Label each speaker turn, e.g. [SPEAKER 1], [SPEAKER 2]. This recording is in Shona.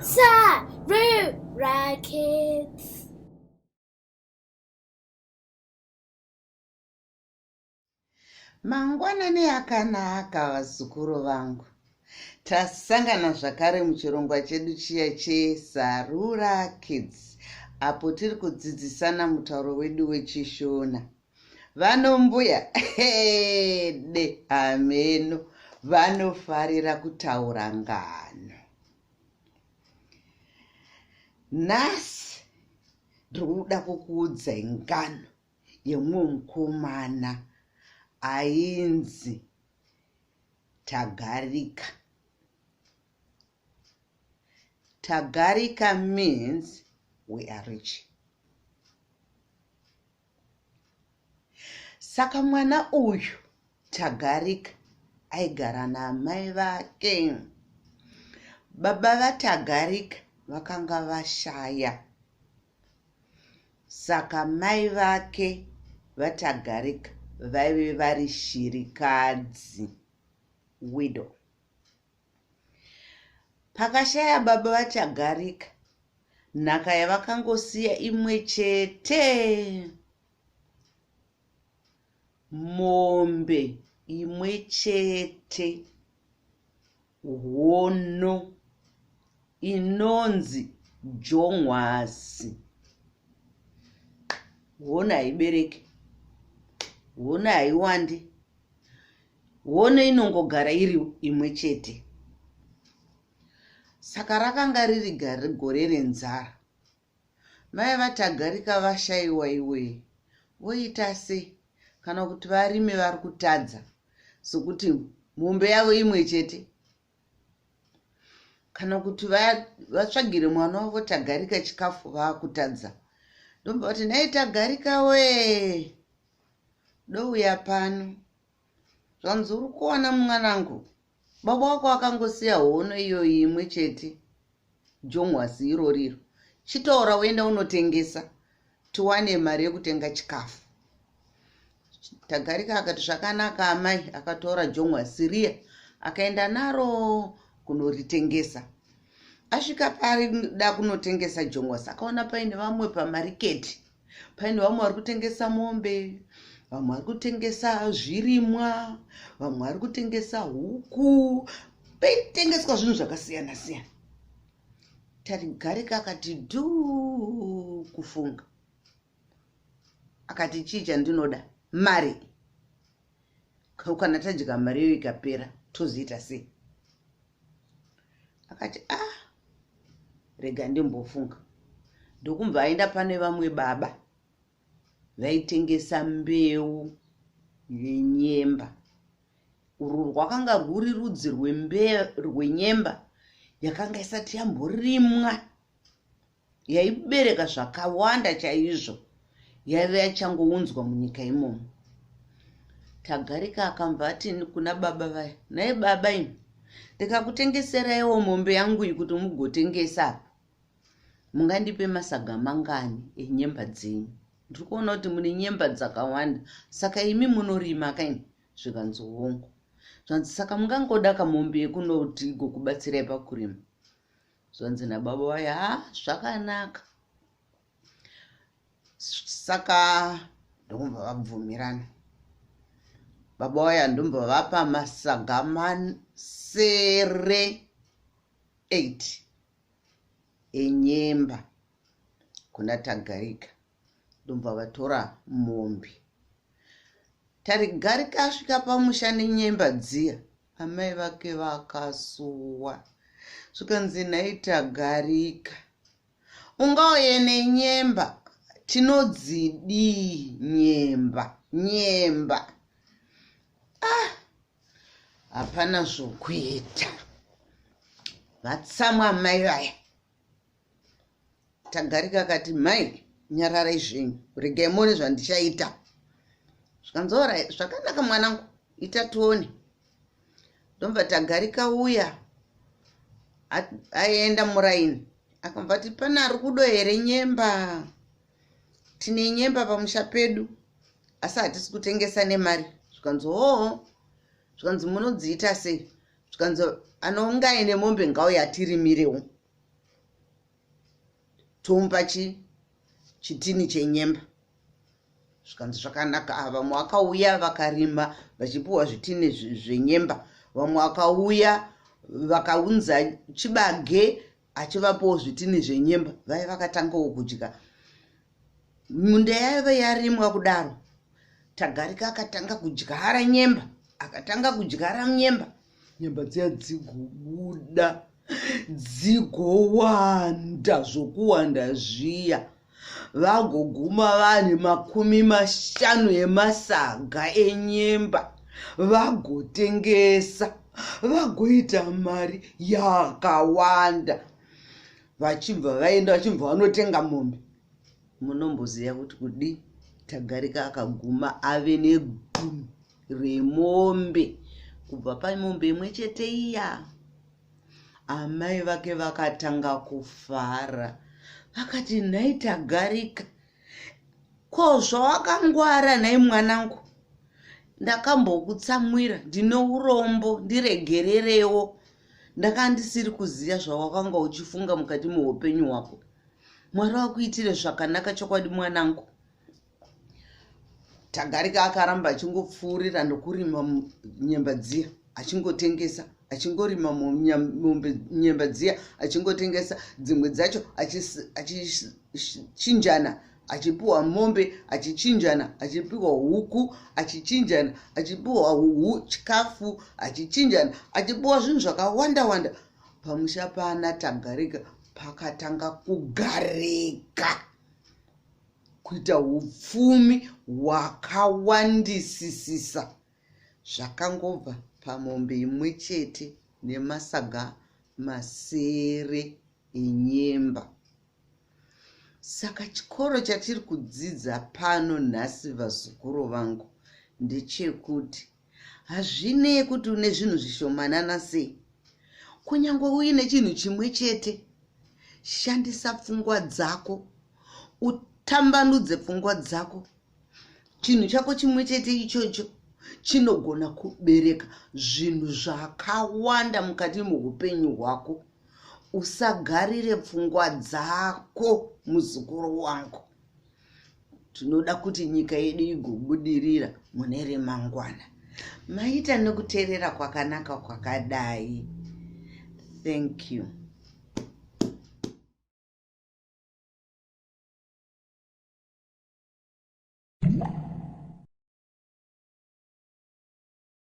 [SPEAKER 1] Sarura Kids.
[SPEAKER 2] Mangwanani akanaka vazukuru vangu. Tasangana zvakare muchirongwa chedu chiya cheSarura Kids apo tiri kudzidzisana mutauro wedu weChishona. Vanombuya de hameno vanofarira kutaura ngano. Nhasi ndiri kuda kukuudzai ngano yemumwe mukomana ainzi Tagarika. Tagarika means we are rich. Saka mwana uyu Tagarika aigara naamai vake. Baba vaTagarika vakanga vashaya. Saka mai vake vaTagarika vaive vari shirikadzi, widow. Pakashaya baba vaTagarika, nhaka yavakangosiya imwe chete, mombe imwe chete hono inonzi jongwasi. Hono haibereki, hono haiwandi, Hono inongogara iri imwe chete. Saka rakanga riri gore renzara. Mai vaTagarika vashaiwa iwee, voita sei? Kana kuti varime vari kutadza sokuti mombe yavo imwe chete. Kana kuti vatsvagire mwana wavo Tagarika chikafu vaakutadza. Ndobva vati nhai Tagarika wee, douya pano. Zvanzi uri kuona mwanangu, baba wako akangosiya hono iyoyi imwe chete, jongwasi irori iro. Chitaura uenda unotengesa tiwane mari yekutenga chikafu. Tagarika akati zvakanaka amai, akatora jongwasi riya akaenda naro kunoritengesa. Asvika paarida kunotengesa jongwasi akaona paine vamwe pamariketi Paine vamwe vari kutengesa mombe, vamwe vari kutengesa zvirimwa, vamwe vari kutengesa huku. Paitengeswa zvinhu zvakasiyana siyana. Tarigarika akati dhuu kufunga. Akati chii chandinoda? Mari. Kana tadya mari iyo ikapera tozoita sei? Akati ah rega ndimbofunga. Ndokumbva aenda pane vamwe baba vaitengesa mbeu yenyemba. Urwu rwakanga rwuri rudzi rwenyemba yakanga isati yamborimwa yaibereka zvakawanda chaizvo yaive yachangounzwa munyika imomo. Tagarika akambva ati kuna baba vaya, nhai baba imi, ndikakutengeseraiwo mombe yangu iyi kuti mugotengesa apa, mungandipe masaga mangani enyemba dzenyu? Ndiri kuona kuti mune nyemba dzakawanda, saka imi munorima kaini? Zvikanzi hongu. Zvanzi saka mungangoda kamombe yekunoti igokubatsirai pakurima? Zvanzi nababa vaya, ha zvakanaka. Saka ndokubva vabvumirana. Baba vaya ndobva vapa masaga masere 8 enyemba kuna Tagarika. Ndobva vatora mombe. Tarigarika asvika pamusha nenyemba dziya, amai vake vakasuwa. Zvikanzi nhai Tagarika, ungauye nenyemba tinodzidii nyemba nyemba? Ah, hapana zvokuita. Vatsamwa amai vaya. Tagarika akati mhai nyararai zvenyu regai muone zvandichaita. Zvikanzi orai zvakanaka mwanangu ita tione. Ndobva Tagarika uya aenda muraini akabva ati pane ari kudo here nyemba? Tine nyemba pamusha pedu asi hatisi kutengesa nemari. Zvikanzi hoo. Zvikanzi munodziita sei? Zvikanzi anonga aine mombe ngauye atirimirewo. Tomupa chi chitini chenyemba. Zvikanzi zvakanaka. Ah, vamwe vakauya vakarima vachipiwa zvitini zvenyemba. Vamwe vakauya vakaunza chibage achivapawo zvitini zvenyemba. Vaiva vakatangawo kudya. Munda yaive yarimwa kudaro. Tagarika akatanga kudyara nyemba. Akatanga kudyara nyemba. Nyemba dziya dzigobuda dzigowanda zvokuwanda zviya. Vagoguma vane 50 emasaga enyemba. Vagotengesa. Vagoita mari yakawanda. Vachibva vaenda vachibva vanotenga mombe. Munomboziva kuti kudii? Tagarika akaguma ave negumi remombe kubva pamombe imwe chete iya. Amai vake vakatanga kufara vakati, nhai Tagarika, ko zvawakangwara nhai mwanangu? Ndakambokutsamwira, ndine urombo, ndiregererewo. Ndakanga ndisiri kuziva zvawakanga uchifunga mukati meupenyu hwako. Mwari vakuitire zvakanaka chokwadi mwanangu. Tagarika akaramba achingopfuurira nokurima nyemba dziya achingotengesa, achingorima mombe nyemba dziya achingotengesa, dzimwe dzacho achichinjana achipiwa mombe, achichinjana achipiwa huku, achichinjana achipiwa chikafu, achichinjana achipiwa zvinhu zvakawanda wanda. Pamusha pana Tagarika pakatanga kugarika kuita upfumi hwakawandisisisa zvakangobva pamombe imwe chete nemasaga masere enyemba. Saka chikoro chatiri kudzidza pano nhasi vazukuru vangu ndechekuti hazvinei kuti une zvinhu zvishomanana sei, kunyange uine chinhu chimwe chete, shandisa pfungwa dzako, utambanudze pfungwa dzako. Chinhu chako chimwe chete ichocho chinogona kubereka zvinhu zvakawanda mukati meupenyu hwako. Usagarire pfungwa dzako muzukuru wangu. Tinoda kuti nyika yedu igobudirira mune remangwana. Maita nekuteerera kwakanaka kwakadai. Thank you.